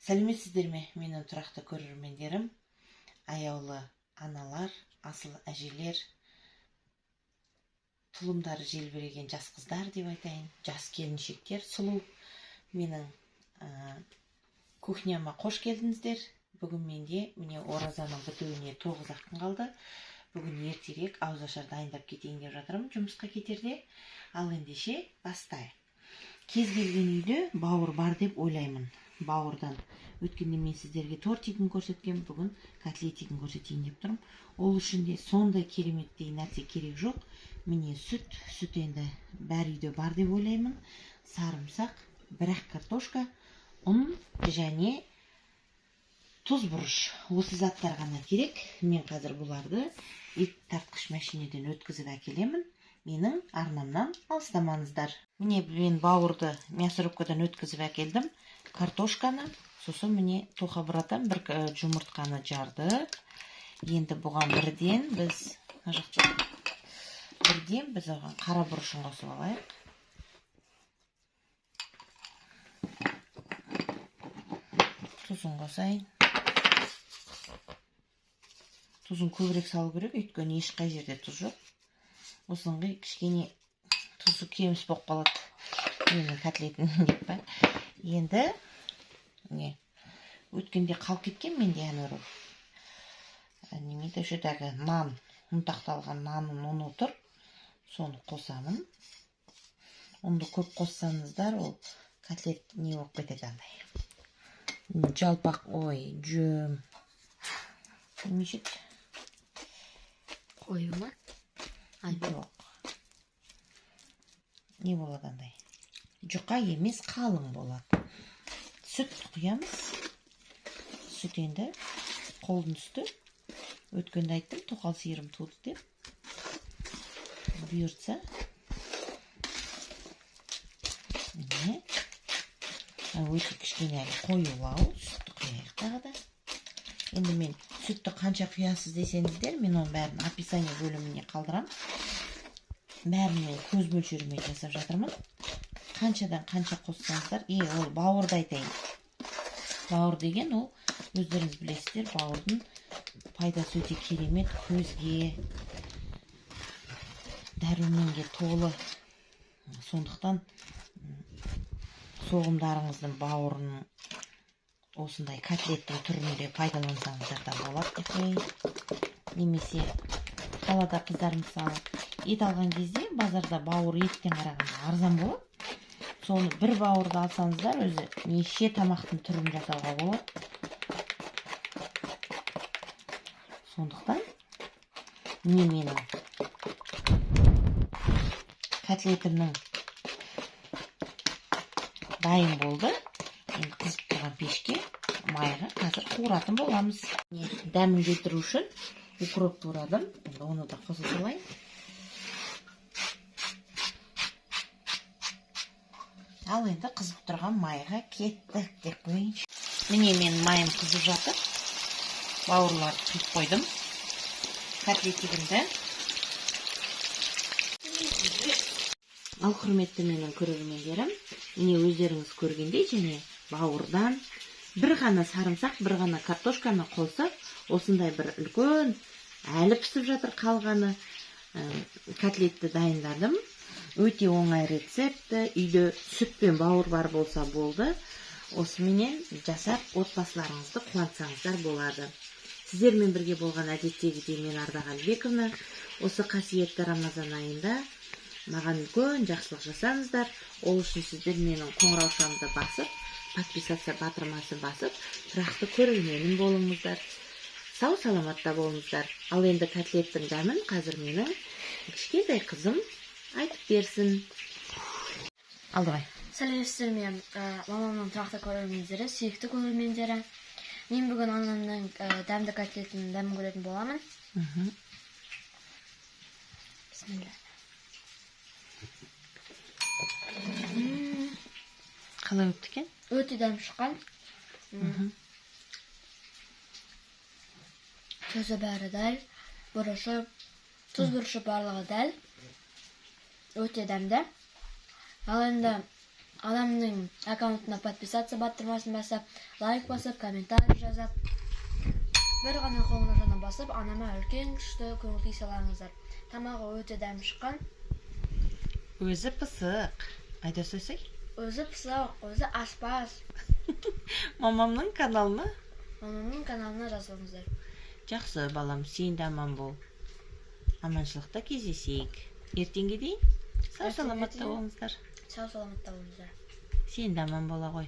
Сәлеметсіздер ме, менің тұрақты көрермендерім, аяулы аналар, асыл әжелер, тұлымдары желбіреген жас қыздар деп айтайын, жас келіншектер, сұлу менің кухняма қош келдіңіздер. Бүгін менде міне оразаның бітуіне 9-ақ күн қалды. Бүгін ертерек ауызашар дайындап кетейін деп жатырмын жұмысқа кетерде. Ал ендеше бастайық. Кез келген үйде бауыр бар деп ойлаймын. Бауырдан өткенде мен сіздерге тортигін көрсеткен, бүгін котлетигін көрсетейін деп тұрмын. Ол үшін де сондай кереметтей нәрсе керек жоқ. Міне сүт, сүт енді бәр үйде бар деп ойлаймын. Сарымсақ, бір-ақ картошка, ұн және тұз, бұрыш. Осы заттар ғана керек. Мен қазір бұларды ет тартқыш мәшинеден өткізіп әкелемін. Менің арнамнан алыстамаңыздар. Міне мен бауырды мясорубкадан өткізіп әкелдім. Картошканы, сосын міне Тоха братан бір жұмыртқаны жарды. Енді бұған бірден біз мына жақта бірден біз оған қара бұрышын қосып алайық. Тұзын қосайын. Тұзын көбірек салу керек, өйткені ешқай жерде тұз жоқ. Осындай кішкене тұзы кеміс болып қалады менің котлетім деп па. Енді не өткенде қалып кеткен менде анау неме еді, нан, ұнтақталған нанның ұны тұр, соны қосамын. Ұнды көп қоссаңыздар, ол котлет не болып кетеді андай жалпақ, ой, жөм неме еді? Қою ма? Жоқ. Не болады андай? Жұқа емес, қалың болады. Сүт құямыз. Сүт енді қолдың сүті. Өткенде айттым, тоқал сиырым туды деп. Бұйыртса. Міне. Өте кішкене әлі қоюлау. Сүтті құяйық тағы да. Енді мен сүтті қанша құясыз десеңіздер, мен оның бәрін описание бөліміне қалдырам. Бәрін мен көз мөлшерімен жасап жатырмын. Қаншадан қанша қоссаңыздар, ол бауырды айтайын. Бауыр деген ол өздеріңіз білесіздер, бауырдың пайдасы өте керемет, көзге, дәруменге толы. Сондықтан соғымдарыңыздың бауырын осындай котлеттің түрінде пайдалансаңыздар да болады деп қояйын. Немесе қалада қыздар мысалы ет алған кезде базарда бауыр еттен қарағанда арзан болады. Соны бір бауырды алсаңыздар, өзі неше тамақтың түрін жасауға болады. Сондықтан міне менің котлетімнің дайын болды. Енді қызып тұрған пешке майға қазір қуыратын боламыз. Міне, дәмін келтіру үшін укроп турадым. Енді оны да қоса салайын. Ал енді қызып тұрған майға кеттік деп қояйыншы. Міне менің майым қызып жатыр. Бауырларды құйып қойдым. Котлетігімді. Ал құрметті менің көрермендерім, міне өздеріңіз көргендей және бауырдан бір ғана сарымсақ, бір ғана картошканы қосып, осындай бір үлкен әлі пісіп жатыр қалғаны, котлетті дайындадым. Өте оңай рецепті. Үйде сүт пен бауыр бар болса болды. Осыменен жасап отбасыларыңызды қуантсаңыздар болады. Сіздермен бірге болған әдеттегідей мен Ардақ Әлібековна. Осы қасиетті Рамазан айында маған үлкен жақсылық жасаңыздар. Ол үшін сіздер менің қоңыраушамды басып, подписаться батырмасын басып, тұрақты көрерменім болыңыздар. Сау саламатта болыңыздар. Ал енді котлеттің дәмін қазір менің кішкентай қызым айтып берсін. Ал давай. Сәлеметсіздер ме, мамамның тұрақты көрермендері, сүйікті көрермендері. Мен бүгін анамның дәмді котлетінің дәмін көретін боламын. Бисмилля. Қалай өтті екен? Өте дәмді шыққан. Тұзы бәрі дәл, бұрышы, тұз бұрышы барлығы дәл. Өте дәмді. Ал енді Анамның аккаунтына подписаться батырмасын басып, лайк басып, комментарий жазып, бір ғана қоңыраушаны басып, анама үлкен күшті көңіл күй сыйлаңыздар. Тамағы өте дәмді шыққан. Өзі пысық. Айта сөйлесей. Өзі пысық, өзі аспаз. Мамамның каналына. Мамамның каналына жазылыңыздар. Жақсы, балам, сен де аман бол. Аманшылықта кездесейік. Ертеңге дейін сау Ертеңге саламатта дейін. болыңыздар. Сау саламатта болыңыздар. Сен де аман бола ғой.